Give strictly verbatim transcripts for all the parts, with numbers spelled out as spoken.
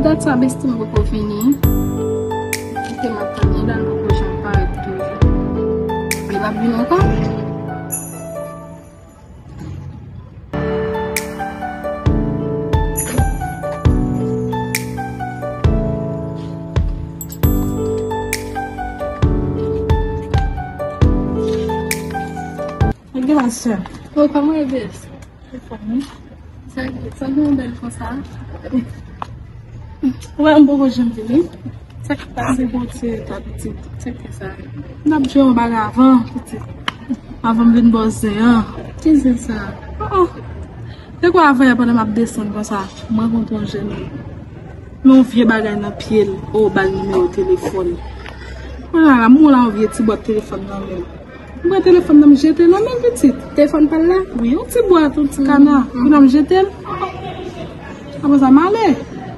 Dat sa, besti m poko vini. Kite m ap tann li la, l poko janm parèt toujou. Li p ap vin ankò? Gen la, sè. Oh, kòman e, bes? Sa, sa gen bèl konsa. Wè, m poko janm vini. Sa k pase? Bondye ta pitit. Sa k fè sa? M t ap jwe yon bagay avan, pitit. Avan m vin bòs zen an. Ki zen sa? Oh, oh. Se kwa, avan yè, pandan m ap desann konsa, m rankontre yon jèn. Men yon vye bagay nan pye l. Oh, ba l nimewo telefòn. Kounye a la, m wè yon vye ti bwat telefòn nan men l. M pran telefòn nan, m jete l nan men l, pitit. Telefòn pa l la? Wi, yon ti bwat, yon ti kana. Kounye a m jete l. Apre sa, m ale.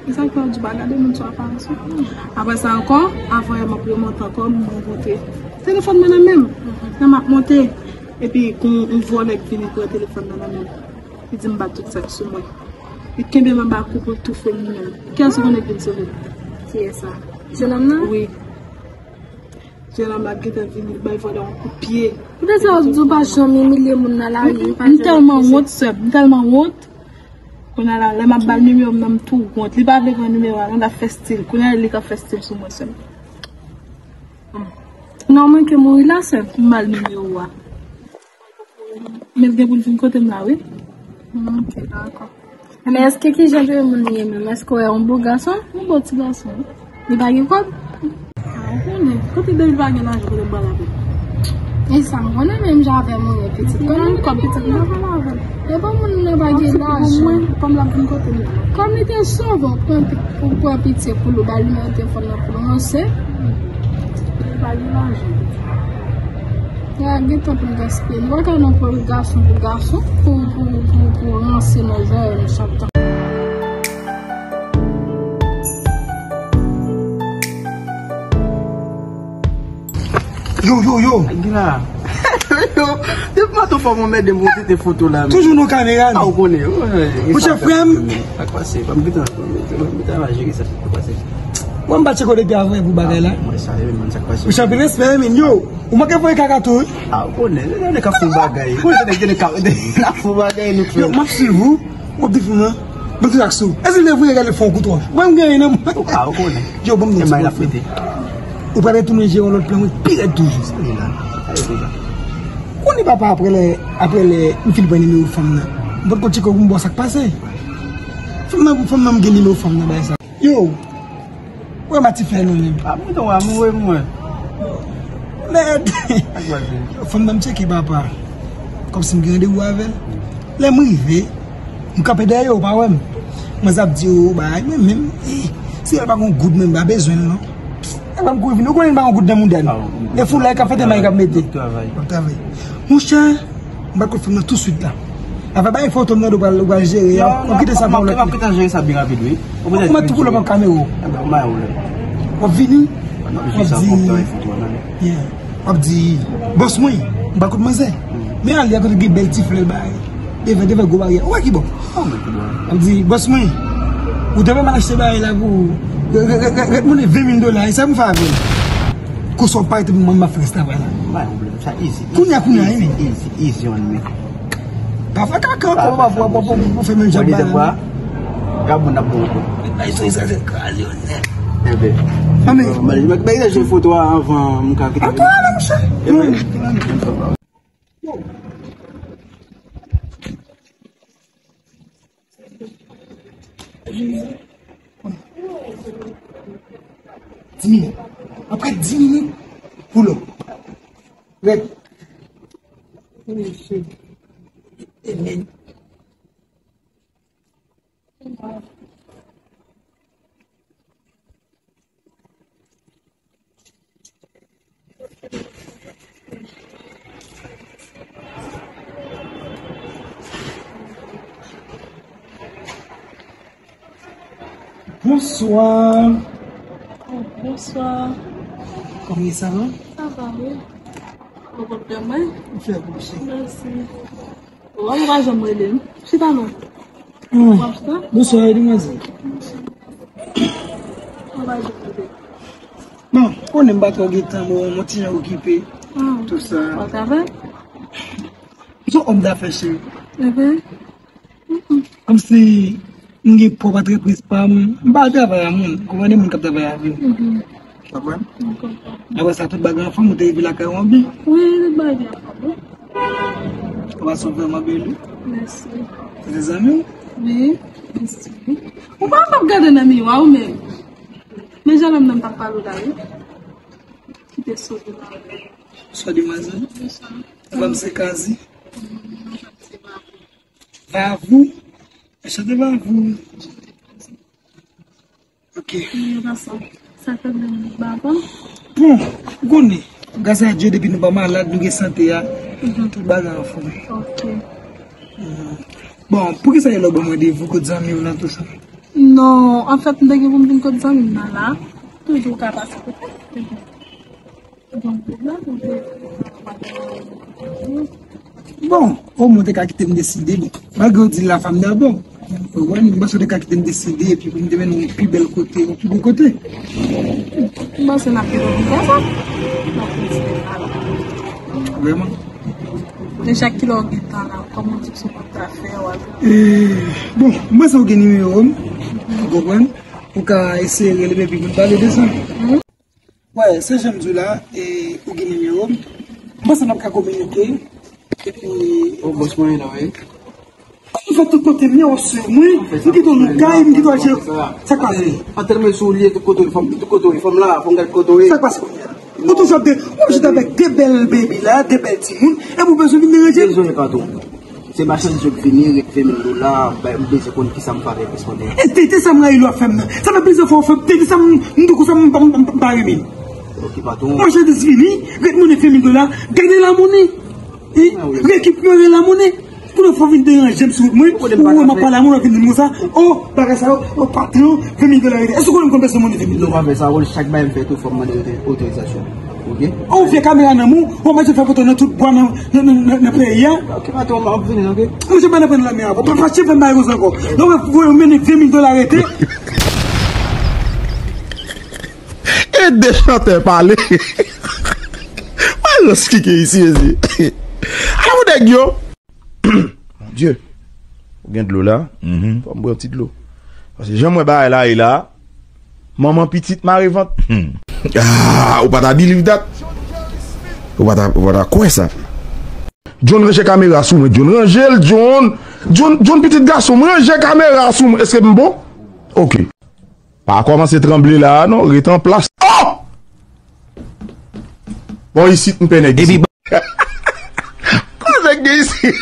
E sa k fè w di pa gade moun sou aparans ou. Apre sa ankò, avan yè m ap remonte ankò, m rankontre telefòn nan nan men m. Nan m ap monte. Epi, gon yon vòlè k vini pran telefòn nan nan men m. Li di m ba tout sa k sou mwen. Li kenbe m anba kou pou l toufe m menm. Kiyès ou konnen k vin sove m? Kiyès sa? Jennonm nan? Wi. Jennonm la gentan vini, li bay vòlè yon kout pye. Poutèt sa w di w pa janm imilye moun nan lari, ou pa janm imilye. M tèlman wont, sè m, m tèlman wont. Kounye a la, lè m ap ba l nimewo m nan, m tou wont. Li pa vle pran nimewo a, non, l ap fè stil. Kounye a, li k ap fè stil sou mwen, sè m. Non, mwen ke mouri la, sè m. M ba l nimewo a. Men l gen pou l vin kote m la, wi. Ok, dakò. Men èske ki jan de moun li ye menm? Èske w wè yon bo gason? Yon bo ti gason, wi. Li pa gen kòb? A, ou konnen. Kote depi l pa gen lajan, kote m pral avè l? E sa m konnen, menm jan avè mwen, pitit. Kòm li gen kòb, pitit, m pa pral avè l. E bon, moun nan pa gen lajan. Kòm l ap vin kote m la. Kòm li te sove w, pran pi-, pou pran pitye pou l, ou ba l nimewo telefòn nan pou l ranse. Li pa gen lajan. Ya, gentan pou l gaspiye. Nou pa ka nan pran gason pou gason, pou, pou, pou, pou ranse nan zòrèy nou chak tan. Yo, yo, yo. Gina. Yo, depi maten fò mwen mède m pou kite foto la. Toujou nan kamera, non? A, ou konnen. Monchè, frè m. Sa k pase? Fò m kite, m ta va jere sa. Sa k pase? Mwen m pa tcheke w depi avan pou bagay la. Mwen sa, men sa k pase? Monchè, anpil respè, men yo. Ou manke voye kaka tou, wi. A, ou konnen, nèg ka fè bagay. Ou konnen nèg ka, nèg ka fè bagay, nou fè. Yo, m ap swiv ou, w ap di fou nan. Ban m di ak sou. Èske l te voye gade fè yon kout wòch? Mwen, m genyen nan mwen. Ou ka, ou konnen. Yo, ban m di ak sou. Ou pral retounen jere yon lòt plan, wi, pi rèd toujou. Sa li la. Sa li la. Konnen papa, apre lè, apre lè, m fin pran nimewo fanm nan. M potko tcheke pou m wè sa k pase. Fanm nan, fanm nan, m gen nimewo fanm nan, bagay sa. Yo, wè ma ti frè nou menm. A, mwen tou amoure mwen. Mèd. Ak wè di. Fanm nan m tcheke papa. Kòmsi m gen randevou avè l. Lè m rive, m kanpe dèyè yo, pa wè m. Mwen sa ap di yo, bay, mwen menm, eh, si yo pa gon goud menm, pa bezwen l non. E pa m kouri vini, ou konnen m pa gon goud nan mouda m. E foulay k ap fete may k ap mete. M ap travay. Monchè, m pral kot fanm nan touswit la. Afè bay foto m nan, ou pral, ou pral jere a. Ou kite sa pou lòt. M ap kite jere sa byen rapid, wi. Ou mèt tou pou lòt kamera. W ap vini, w ap di, yeah. W ap di, bòs mwen, m pral kot manzè. Men ale a kote gen bèl ti flè bay. Devan, devan gwo baryè. Ou wè ki bò? W ap di, bòs mwen, ou te pa mal achte bagay la pou, ret, ret, ret, ret mounen ven mil dola, e sa pou fè avè l? Konsa w parèt epi mwen m ap fè rès travay la. Pa gen pwoblèm, sa easy. Kounye a, kounye a, easy, easy, easy on me. Pa fè kaka ankò, pa fè, pa, pa, pa fè menm jan bagay la. Gabon ap bon ankò. Bay solisè se kraze yo nèt. Enben. Anmè. Bay jwe foto a anvan m ka kite. Antoine, monchè. Enben. Dis minit. Apre dis minit, pull up. Red. Amen. Bonsoir. Oh, bonsoir. Comment ça va? Ça va, oui. Ou konn fè mwen? M fè pou ou. Mèsi. Ou pa janm rele m. Chita non. Hmm. W ap chita? Bonsoir, demoiselle. Travay, je prive. Bon, konnen m pa twò gen tan, bon, mwen ti jan okipe. Ah, tout sa. Ou travay? M se yon òm dafè, cheri. Eben. Kòmsi m gen pwòp antrepriz pa m, m pa al travay a moun, konprann, moun k ap travay avè m. Mhm. Konprann? M konprann. Apre sa, tout bagay anfòm, ou te rive lakay ou an byen? Wi, tout bagay anfòm, wi. Ou pa sot vrèman bèl, wi. Mèsi. Se te zanmi w? Wi, mèsi. Ou pa ap gade nan miwa ou menm. Men jan lòm nan t ap pale w la, wi. Ki te sot ou la. Bonswa, demwazèl. Bonswa. Ou pa m se Kazi? Non, se pa. Vavou. Enchante, Vavou. Ok. Bon, ou konnen, gras a Dye, depi nou pa malad, nou gen sante a, mhm, tout bagay anfòm. Ok. Mhm. Bon, poukisa lè w ban m randevou kot zanmi w nan tou sa? Non, anfèt, m te gen pou m vin kot zanmi m nan la. Toujou ka pase kote. Bon, omwen w te ka kite m deside, bon. Malgre w di la femme d'abord. Ou konprann, m panse w te ka kite m deside, epi pou m te mennen w yon pi bèl kote, yon pi bon kote. M panse n ap gen lòt fè sa. N ap kontinye pale. Vrèman? Men chak kilè w gen tan la, kòman w di w se kontra fè w al. Eh, bon, m panse w gen nimewo m. Ou konprann? Ou ka eseye rele m epi nou pale de sa. Wè, se jan m di w la, e, ou gen nimewo m. M panse n ap ka kominike. Epi. O bòs mwen la, wi. Ou fè tout kote m ye, ou swiv mwen, m kite w nan kay, m kite w al jere. Sa k pase? Anterre m sou li, tout kote w ye, fanm, tout kote w ye, fanm la, fò m gade kote w ye. Sa k pase? Ou toujou ap de, ou oblije avèk de bèl baby la, de bèl timoun, epi ou bezwen vin deranje m. Dezole, patwon. Se machandiz yo k vini, ret ven mil dola, bay, m bezwen konn kisa m fè avèk responde a. E tete sa m rayi lè w ap fè m nan. Sa fè plizyè fwa w fè m tete sa m, m di w konsa m pa, m, m, m pa renmen. Ok, patwon. Machandiz vini, ret monnen ven mil dola, gade la monnen. Wi, ah, wi, rekipere la monnen. Kounye a fò w vin deranje m sou wout mwen, ou wè m ap pale a moun, w ap vin di m konsa, o, bagay sa yo, o, patwon, ven mil dola rete. Èske w konnen m konn bezwen monnen ven mil dola? Non, pa fè sa, chak bagay m fè tou, fò m mande otorizasyon. Ok? O, ou fè kamera nan men w, w ap mete fè foto nan tout bwa nan, nan, nan, nan, nan peyi a. Ok, patwon, m ap vini, ok? Mwen, se pa nan pran nan lanmè a, pa, pa, pa, fè m bagay konsa ankò. Non, w ap voye w mennen ven mil dola rete. E de chantè pale. Mwen rans kike isi, isi. Ala pou nèg yo. Mon Dieu. Ou gen dlo la? Mhm. Fò m pran ti dlo. Paske jan mwen bagay la ye la, manman pitit mare vant. Hmm. Ah, ou pa ta believe that? Ou pa ta, ou pa ta kwè sa? John ranje kamera sou mwen, John ranje l, John. John, John pitit gason m, ranje kamera sou mwen. Èske m bon? Ok. Pa kòmanse tranble la a non, ret an plas. Oh! Bon, isit m pè nèg isit. Kote nèg gen isit?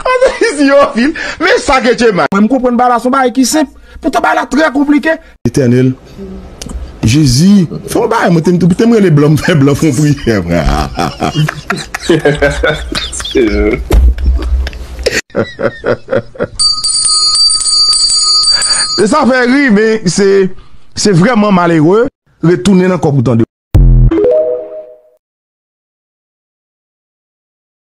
Kote isit yo anpil? Men sa ke Djemal. Mwen m konprann bagay la se yon bagay ki senp. Poutan bagay la trè konplike. Etènèl. Jezi, fè yon bagay, mwen te m tou, te m rele blan, m fè blan fè yon priyè. E sa fè ri, men se, se vrèman malere. Retounen nan kòb ou tande.